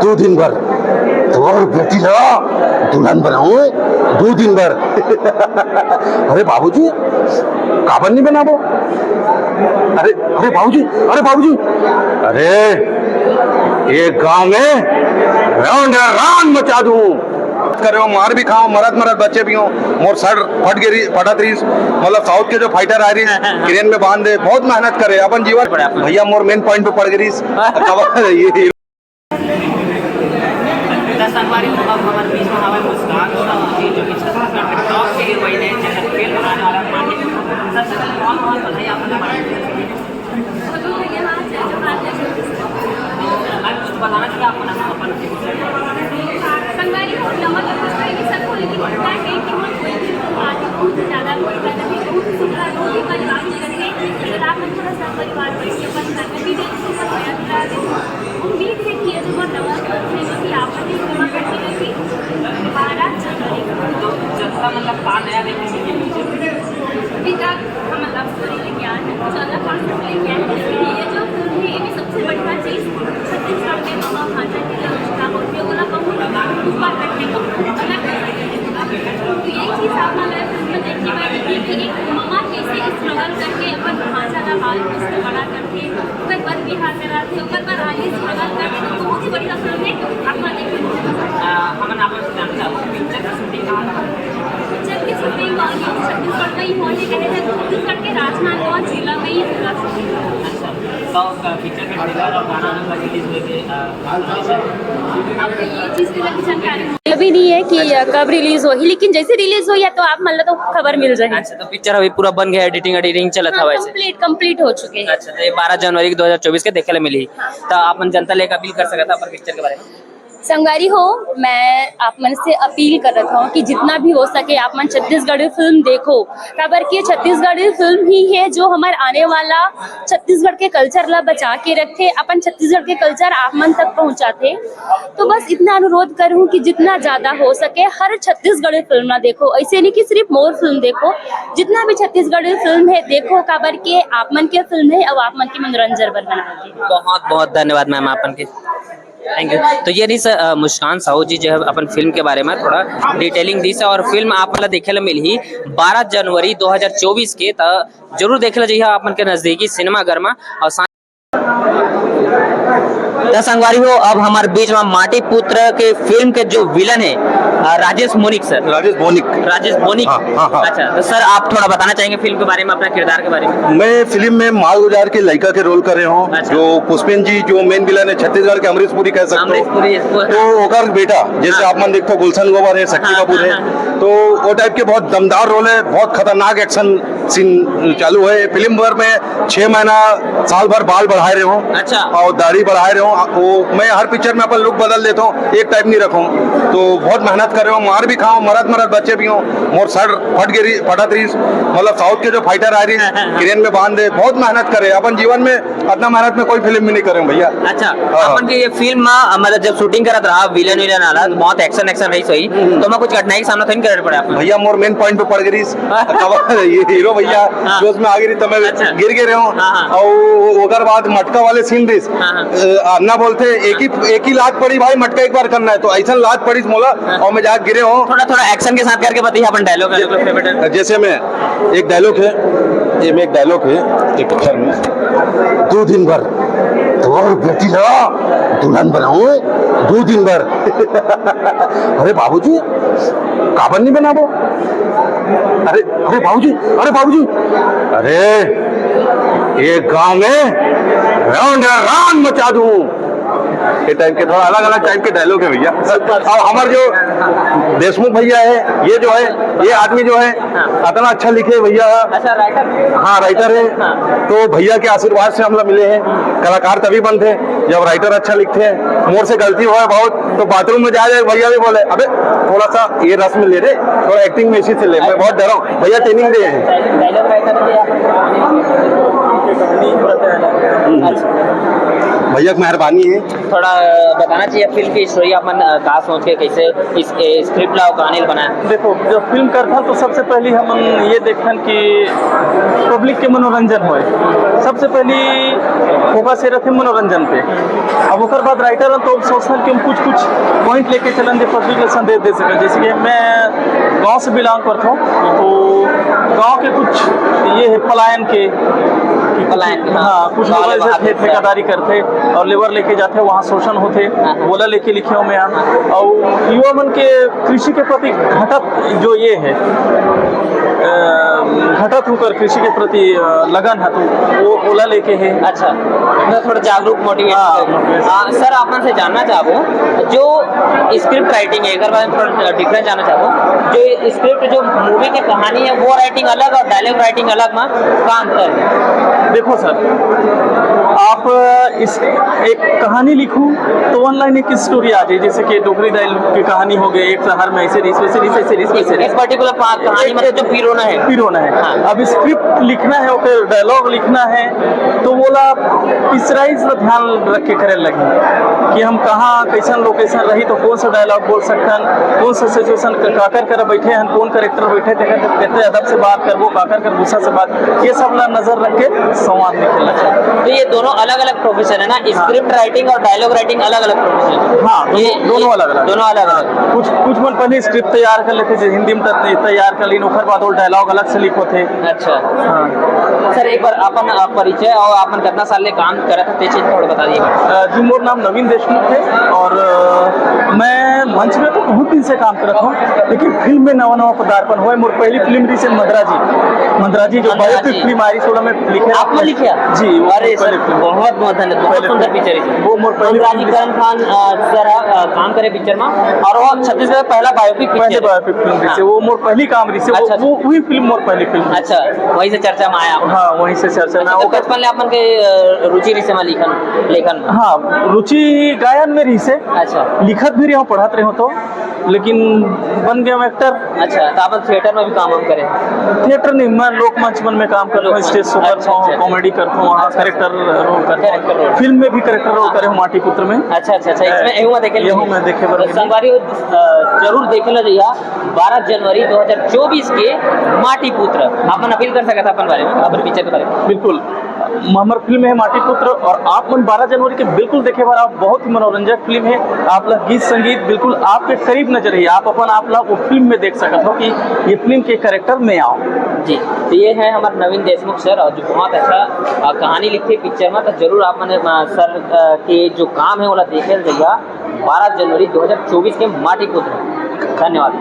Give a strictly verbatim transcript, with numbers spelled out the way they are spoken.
दो दिन बर तोर बेटी ला दुल्हन बनाऊं, दो दिन बर। अरे बाबूजी, काबर नहीं बनाबो? अरे, अरे बाबूजी, अरे बाबूजी, अरे ये गांव में रान रान मचा दूं। करे हो, मार भी खाओ, मरत मरत बच्चे भी हो। मोर सर फट गिरी, फटत रहीस, मतलब साउथ के जो फाइटर आ रहीस, क्रेन में बांध दे, बहुत मेहनत करे अपन जीवन। भैया मोर मेन पॉइंट पे पड़ गिरीस। ये त संगवारी हो, अब हमर बीच में हवे मुस्कान साहू जी, जो कि छत्तीसगढ़ के टॉप के हीरोइन है, जेकर फिल्म आने वाला है माटी। सबसे पहले बहुत बहुत बधाई आप लोग को। बहुत बहुत धन्यवाद, जय जोहार, जय छत्तीसगढ़। मैम, कुछ बताना चाहिए आप मन अपन। संगवारी हो, नमन तो कुछ नहीं सबको, लेकिन इतना है कि हम कोई भी बात बहुत ज्यादा कोई गलत नहीं, बहुत सुंदर, बहुत ही परिवार की तरह है। अगर आप लोग थोड़ा सा परिवार बैठ के अपन करने भी नहीं, तो मजा आ रहा है। उम्मीद है कि ये जो वर्तमान है, जो कि आप लोग इस्तेमाल करके रखिए, बारह जनवरी को। तो जनता मतलब का नया देखने के लिए? अभी तक हम लव स्टोरी लेके आए हैं, कुछ अलग कॉन्सेप्ट लेके आए हैं, लेकिन ये जो फिल्म है, ये भी सबसे बढ़िया चीज़ छत्तीसगढ़ में मामा भांजा की जो रिश्ता होती है, वो ना कहूँ ना ऊपर करने का, अलग करने का। तो यही चीज़ आप लोग फिल्म में देखने वाली थी कि एक मामा कैसे स्ट्रगल करके अपन भांजा का पाल पोस के बड़ा करके ओकर बर बिहार में रहथे, ओकर बर आगे स्ट्रगल करथे, तो बहुत ही बढ़िया फिल्म है, आप मन देखिए। आ, हमन आप मन से जानना चाहबो, पिक्चर के शूटिंग कहाँ कहाँ होय? पिक्चर के शूटिंग और ये छत्तीसगढ़ में ही होने कहे थे, छत्तीसगढ़ के राजनांदगांव जिला में ही पूरा शूटिंग हुआ। अच्छा, तो, आ, पिक्चर के ट्रेलर और गाना रिलीज हुए थे, आ, अब ये चीज़ की लगी जानकारी मुझे भी नहीं है कि, आ, कब रिलीज होही, लेकिन जैसे रिलीज होही तो आप मन ला तो खबर मिल जाही। अच्छा, तो पिक्चर अभी पूरा बन गया, एडिटिंग एडिटिंग चलत हाँ, हवय से? कंप्लीट, कंप्लीट हो चुके हैं। अच्छा, तो ये बारह जनवरी के दो हज़ार चौबीस के देखे ला मिलही। तो आप मन जनता ले एक अपील कर सकत हव अपन पिक्चर के बारे में। संगवारी हो, मैं आप मन से अपील करत हूँ कि जितना भी हो सके आप मन छत्तीसगढ़ी फिल्म देखो, काबर कि ये छत्तीसगढ़ी फिल्म ही है जो हमारे आने वाला छत्तीसगढ़ के कल्चर ला बचा के रखथे, अपन छत्तीसगढ़ के कल्चर आप मन तक पहुँचाथे। तो बस इतना अनुरोध करूँ कि जितना ज्यादा हो सके हर छत्तीसगढ़ी फिल्म ला देखो। ऐसे नहीं कि सिर्फ मोर फिल्म देखो, जितना भी छत्तीसगढ़ी फिल्म है देखो, काबर के आप मन के फिल्म है और आप मन के मनोरंजन बर बनाए गे। बहुत बहुत धन्यवाद मैम आप मन के। Thank you. तो ये रहिस, अ, मुस्कान साहू जी जो है अपन फिल्म के बारे में थोड़ा डिटेलिंग दिस है और फिल्म आप मन ला देखे ला मिलही बारह जनवरी दो हज़ार चौबीस के, त जरूर देखे ला जइहा आप मन के नजदीकी सिनेमाघर में। और त संगवारी हो, अब हमारे बीच में माटी पुत्र के फिल्म के जो विलन है, अ, राजेश मोनिक सर। राजेश बोनिक। राजेश बोनिक। हाँ, हाँ, हाँ। अच्छा, तो सर आप थोड़ा बताना चाहेंगे फिल्म के बारे में, अपना किरदार के बारे में? मैं फिल्म में मालगुजार के लड़का के रोल कर रहे हूँ, अच्छा। जो पुष्पेन जी जो मेन विलन है, छत्तीसगढ़ के अमरीश पुरी कह सकते हो। अमरीश पुरी, इसको तो ओकर बेटा, जैसे हाँ। आप मन देखते हो गुलशन ग्रोवर है, शक्ति हाँ, कपूर हाँ, है, हाँ। तो वो टाइप के बहुत दमदार रोल है, बहुत खतरनाक एक्शन सीन चालू है। फिल्म भर में छह महीना, साल भर बाल बढ़ाए रहे हो, अच्छा। और दाढ़ी बढ़ाए रहे हो। वो मैं हर पिक्चर में अपन लुक बदल देता हूँ, एक टाइप नहीं रखूँ। तो बहुत मेहनत कर रहे हो, मार भी खाओ, मरत मरत बच्चे भी हो। मोर सर फट गिरी, फटत रही, मतलब साउथ के जो फाइटर आ रही, हाँ, हाँ, हाँ। क्रेन में बांध दे, बहुत मेहनत करे। अपन जीवन में इतना मेहनत में कोई फिल्म भी नहीं करे भैया। अच्छा, हाँ। अपन के ये फिल्म में, मतलब जब शूटिंग करत रहा, विलन विलन आला, तो बहुत एक्शन एक्शन रही सही, हम्म। तो मैं कुछ कठिनाई का सामना तो नहीं करे पड़ा अपन? भैया मोर मेन पॉइंट पे पड़ गई। हाँ। ये हीरो भैया हाँ। जोश में आ गई, तो मैं अच्छा। गिर गए रहे हूँ। हाँ, हाँ। और ओकर बाद मटका वाले सीन दिस। हाँ, हाँ। अ, अन्ना बोलते, एक ही, एक ही लात पड़ी भाई, मटका एक बार करना है, तो ऐसा लात पड़ी मोला, हाँ। और मैं जाके गिरे हूँ। थोड़ा, थोड़ा एक्शन के साथ करके बताइए अपन डायलॉग, डायलॉग फेवरेट है। जैसे मैं, एक डायलॉग है, ये में एक डायलॉग है, एक पिक्चर में, दो दिन भर तोर बेटी ला दुल्हन बनाऊं, दो दिन भर। अरे बाबूजी, काबर नहीं बनाबो? अरे, अरे बाबूजी, अरे बाबूजी, अरे ये गांव में रान रान मचा दूं। ये टाइप के थोड़ा अलग अलग टाइप के डायलॉग है भैया। और हमारे जो देशमुख भैया है, ये जो है, ये आदमी जो है, इतना अच्छा लिखे भैया। अच्छा, राइटर? हाँ, राइटर है। हाँ। तो भैया के आशीर्वाद से हम लोग मिले हैं। कलाकार तभी बनते हैं जब राइटर अच्छा लिखते हैं। मोर से गलती हुआ है बहुत, तो बाथरूम में जा जाए, भैया भी बोले, "अबे थोड़ा सा ये रस में ले रे, थोड़ा एक्टिंग में इसी से ले।" मैं बहुत डरा हूँ भैया, ट्रेनिंग दे हैं। डायलॉग राइटर है भैया। अच्छा। भैया की मेहरबानी है। थोड़ा बताना चाहिए फिल्म की स्टोरी, अपन, अ, का सोच के कैसे इस, ए, स्क्रिप्ट ला और कहानी ला बनाया? देखो, जब फिल्म करथन तो सबसे पहली हमन ये देखथन कि पब्लिक के मनोरंजन होए। सबसे पहली फोकस ये रथे मनोरंजन पे। अब ओकर बाद राइटर तो सोचथन कि हम कुछ कुछ पॉइंट लेके चलन, जे पब्लिक ला संदेश दे सकन। जैसे कि मैं गांव से बिलोंग करता हूँ, तो गांव के कुछ ये है पलायन के, पलायन के, हाँ। हाँ, कुछ लोग ऐसे ठेकेदारी करते और लेबर लेके जाते, वहाँ शोषण होते, हाँ, हाँ। बोला लेके लिखे हुए हैं। और युवा मन के कृषि के प्रति घटत जो ये है, अ, घटत होकर कृषि के प्रति, अ, लगन है, तो वो ओला लेके है। अच्छा, मतलब थोड़ा जागरूक, मोटिवेट। हाँ, मोटिवेट। आ, सर, आप मन से जानना चाहबो, जो स्क्रिप्ट राइटिंग है, एक बारे में थोड़ा डिफरेंस जानना चाहबो। जो स्क्रिप्ट, जो मूवी की कहानी है, वो राइटिंग अलग और डायलॉग राइटिंग अलग में का अंतर है? देखो सर, आप इस एक कहानी लिखू तो वन लाइन एक स्टोरी आ जाए, जैसे कि डोकरी दाई की कहानी हो गई, एक शहर में ऐसे रिस, वैसे रिस, ऐसे रिस, वैसे रिस। एक पर्टिकुलर कहानी, मतलब जो पिरोना है। पिरोना है। हाँ। अब स्क्रिप्ट लिखना है, ओकर डायलॉग लिखना है, तो वोला पिक्चराइज ला ध्यान रख के करे लगी कि हम कहाँ, कैसन लोकेशन रही, तो कौन सा डायलॉग बोल सकथन, कौन सा सिचुएशन, काकर कर बैठे हैं, कौन करेक्टर बैठे, तेकर कितने अदब से बात करबो, काकर कर गुस्सा से बात, ये सब ला नजर रख के संवाद लिखे लगा। तो ये दोनों अलग-अलग प्रोफेशन है ना, हाँ। स्क्रिप्ट राइटिंग और डायलॉग राइटिंग अलग-अलग प्रोफेशन है। हाँ, दोनों, ये, दोनों ये अलग-अलग। दोनों अलग-अलग। हाँ, कुछ, कुछ मन पहले स्क्रिप्ट तैयार कर लेथे, जैसे हिंदी में त-, तैयार कर लीन, ओकर बाद वो डायलॉग अलग से लिखोथे। अच्छा। हाँ। सर, एक बार अपन, अ, परिचय और आप मन कितना साल ले काम करत हे, ते चीज थोड़ा बता दीजिए। अ, जी, मोर नाम नवीन देशमुख है और, अ, मैं मंच में तो बहुत दिन से काम करत हूँ, लेकिन फिल्म में नवा नवा पदार्पण हुआ है। मोर पहली फिल्म रही से मंदरा जी, मंदरा जी जो मंदरा बायोपिक जी। फिल्म आ रही, थोड़ा मैं लिखे आप लोग लिखे? जी, वो अरे पहले सर, फिल्म। बहुत बहुत धन्यवाद, बहुत पहले सुंदर फिल्म। पिक्चर है। वो मोर पहली मंदरा जी फिल्म। करण खान, अ, सर, अ, काम करे पिक्चर में, और वो छत्तीसगढ़ का पहला बायोपिक पहली पिक्चर है। बायोपिक फिल्म रही से, हाँ। वो मोर पहली काम रही से, वो, अच्छा, अच्छा। वो, वही फिल्म मोर पहली फिल्म। अच्छा, वहीं से चर्चा में आया आप। हाँ, वहीं से चर्चा में अच्छा, आया। तो ओकर बचपन ले आप मन के, अ, रुचि रही से लेखन, लेखन में? हाँ, रुचि गायन में रही से। अच्छा। लिखत भी रहे हो, पढ़त रहे हो तो, लेकिन बन गया एक्टर। अच्छा, तो आप थिएटर में भी काम वाम करे? थिएटर नहीं, मैं लोक मंच मन में काम करता हूँ, लोक मंच। स्टेज शो अच्छा, करता हूँ, अच्छा, अच्छा। कॉमेडी करता हूँ, वहाँ अच्छा। कैरेक्टर रोल करता हूँ। Character role. फिल्म में भी कैरेक्टर रोल करे हूँ, माटी पुत्र में। अच्छा, अच्छा, अच्छा, इसमें ए, एहू में देखे बर एहू मिली। में देखे बर तो मिली। संगवारी हो, अ, जरूर देखे ला जइहा, बारह जनवरी दो हज़ार चौबीस के माटी पुत्र। आप मन अपील कर सकत हा अपन बारे में, अपन पिक्चर के बारे में। बिल्कुल। हमर फिल्म है माटी पुत्र और आप मन बारह जनवरी के बिल्कुल देखे बर आओ, बहुत ही मनोरंजक फिल्म है। आप ला गीत संगीत बिल्कुल आपके करीब नजर ही, आप अपन आप ला वो फिल्म में देख सकत हो कि ये फिल्म के कैरेक्टर में आओ। जी, तो ये है हमारे नवीन देशमुख सर, और जो बहुत अच्छा, अ, कहानी लिखथे पिक्चर में, तो जरूर आप मन, अ, सर, अ, के जो काम है, ओला देखे ला जइहा बारह जनवरी दो हज़ार चौबीस के माटी पुत्र। धन्यवाद।